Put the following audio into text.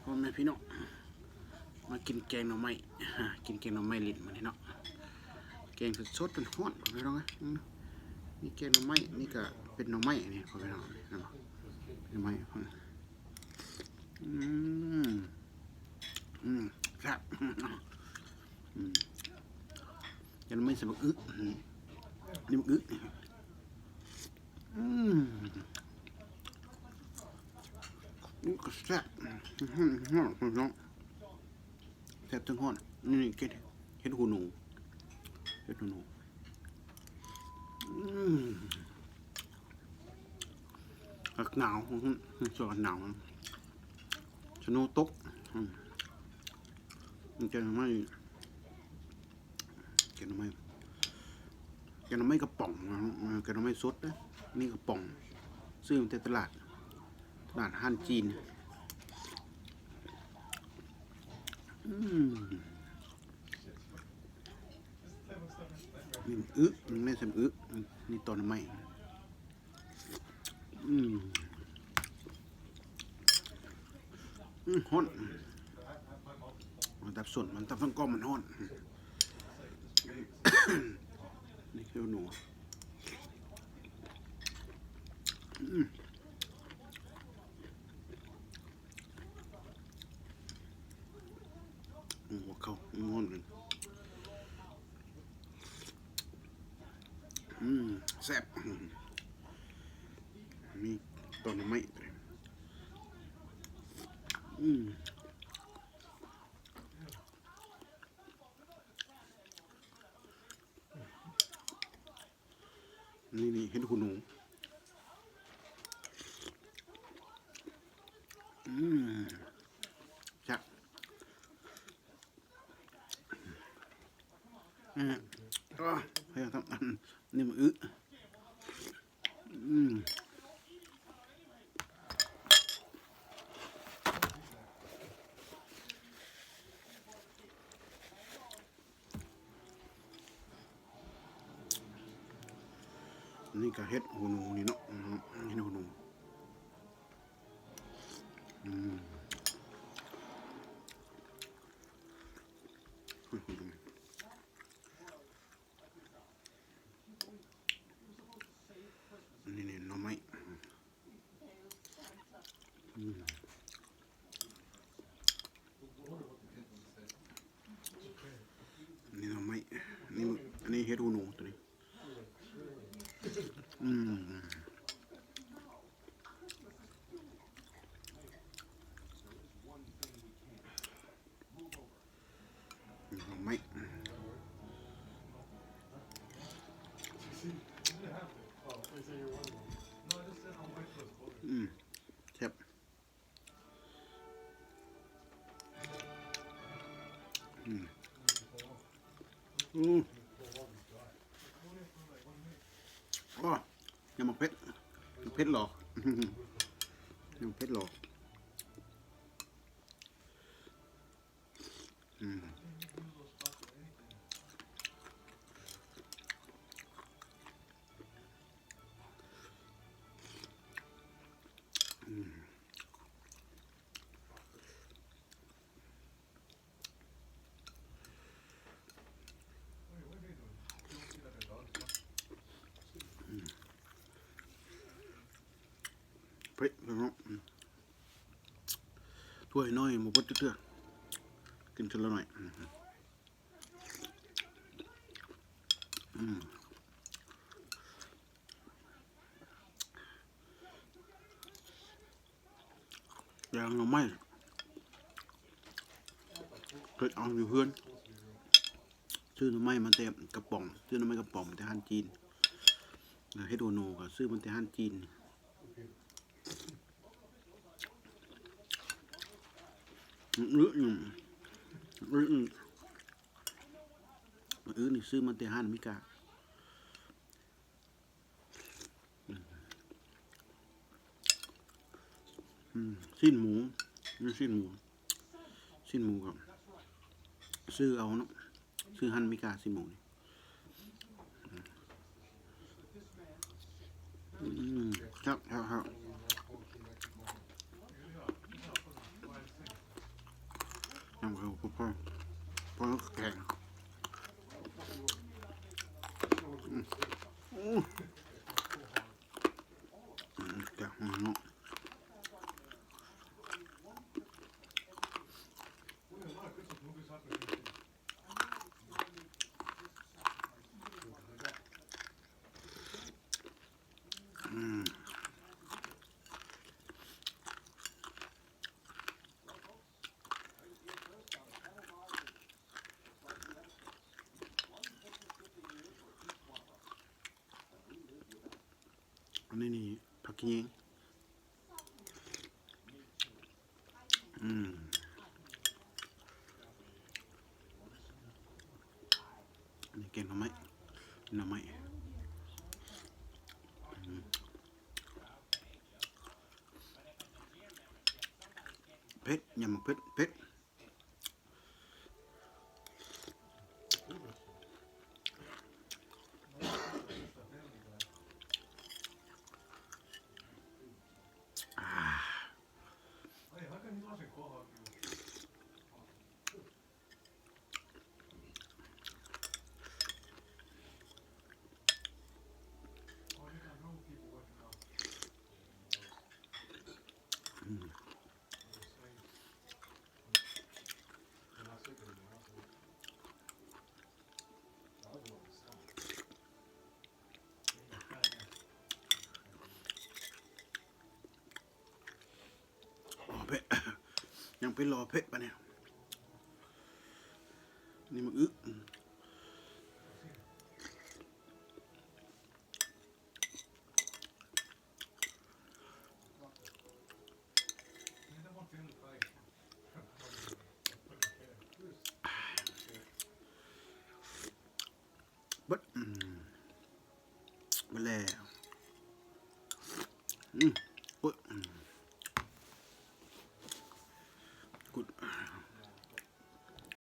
ພໍ່ແມ່ພີ່ນ້ອງ ມາກິນແກງໜໍ່ໄມ້ ກິນແກງໜໍ່ໄມ້ຫຼິ້ນມື້ນີ້ເນາະ. ແກງສົດໆ ຮ້ອນໆ ພໍ່ແມ່ພີ່ນ້ອງເອີຍ. ອືມ ມີແກງໜໍ່ໄມ້ ນີ້ກະເປັນໜໍ່ໄມ້ນີ້ ພໍ່ແມ່ພີ່ນ້ອງ ເຫັນບໍ່ ໜໍ່ໄມ້. ອືມ ອືມ ແຊບ ອືມ ແກງໜໍ່ໄມ້ໃສ່ບັກອຶ ອືມ ນີ້ບັກອຶ ອືມ ນີ້ກໍແຊບ ອືມ ພີ່ນ້ອງ ແຊບເຖິງຮ້ອນ. ນີ້ເຫັດ ເຫັດຫູໜູ ເຫັດຫູໜູ ອືມ ອາກາດໜາວ ອືມ ຊ່ວງອາກາດໜາວ ສະໂນຕົກ ອືມ ມັນຈະໄດ້ ແກງໜໍ່ໄມ້ ແກງໜໍ່ໄມ້ກະປ໋ອງ ແກງໜໍ່ໄມ້ສົດເດ້ ນີ້ກະປ໋ອງ ຊື້ມາແຕ່ຕະຫຼາດ ຕະຫຼາດຮ້ານຈີນ. ອືມ ນີ້ອຶ ນີ້ແມ່ນຊຳອຶ ນີ້ຕອນໜໍ່ໄມ້. ອືມ ອືມ ຮ້ອນ ມັນຕັບສົ້ນ ມັນຕັບສັງກອມ ມັນຮ້ອນ. ນີ້ຄືໜູ ອືມ ອືມ ຫົວເຂົ້າ ອືມ ຮ້ອນ ອືມ ແຊບ ອືມ ມີຕອນໜໍ່ໄມ້ ອືມ ນີ້ ນີ້ເຫັດຫູໜູ ອືມ ແຊບ ອືມ ໂອ້ຍ ນີ້ມັນອຶ ອືມ. ນີ້ກະເຫັດຫູໜູນີ້ເນາະ ເຫັດຫູໜູ ອືມ ນີ້ ນີ້ໜໍ່ໄມ້ ອືມ ນີ້ໜໍ່ໄມ້ ນີ້ ອັນນີ້ເຫັດຫູໜູໂຕນີ້ ອືມ ໜໍ່ໄມ້ ອືມ ແຊບ ອືມ ອືມ ໂອ້ ຍຳໝາກເຜັດ ເຜັດຫຼໍ ຍຳໝາກເຜັດຫຼໍ ອືມ ອືມ ເຜັດເນາະ ຖ້ວຍນ້ອຍບໍ່ເບິດຈັກເທື່ອ ກິນເທື່ອລະໜ້ອຍ ອືມ ແກງໜໍ່ໄມ້ ເຮັດເອົາຢູ່ເຮືອນ ຊື້ໜໍ່ໄມ້ມາແຕ່ກະປ໋ອງ ຊື້ໜໍ່ໄມ້ກະປ໋ອງມາແຕ່ຮ້ານຈີນ ເຫັດຫູໜູກະຊື້ມາແຕ່ຮ້ານຈີນ ອື ອື ອື ອື ອື ນີ້ຊື້ມາແຕ່ຮ້ານອາເມລິກາ. ອືມ ຊີ້ນໝູ ນີ້ຊີ້ນໝູ ຊີ້ນໝູກໍຊື້ເອົາເນາະ ຊື້ຮ້ານອາເມລິກາຊີ້ນໝູນີ້ ອືມ ຄັກໆໆ. ເອົາເຂົ້າໄປ ເອົາແກງ ອືມ ອືມ ແກງເນາະ. ອືມ ອັນນີ້ນີ້ ຜັກຂະແຍງ ອືມ ອັນນີ້ແກງໜໍ່ໄມ້ ໜໍ່ໄມ້ ອືມ ເຜັດ ຍຳໝາກເຜັດ ເຜັດ. ລໍເພະ ຍັງໄປລໍເພະປະນີ້ ນີ້ມັນອຶ. ເບິດ ອືມ ເບິດແລ້ວ ອືມ ໂອ້ຍ ອືມ.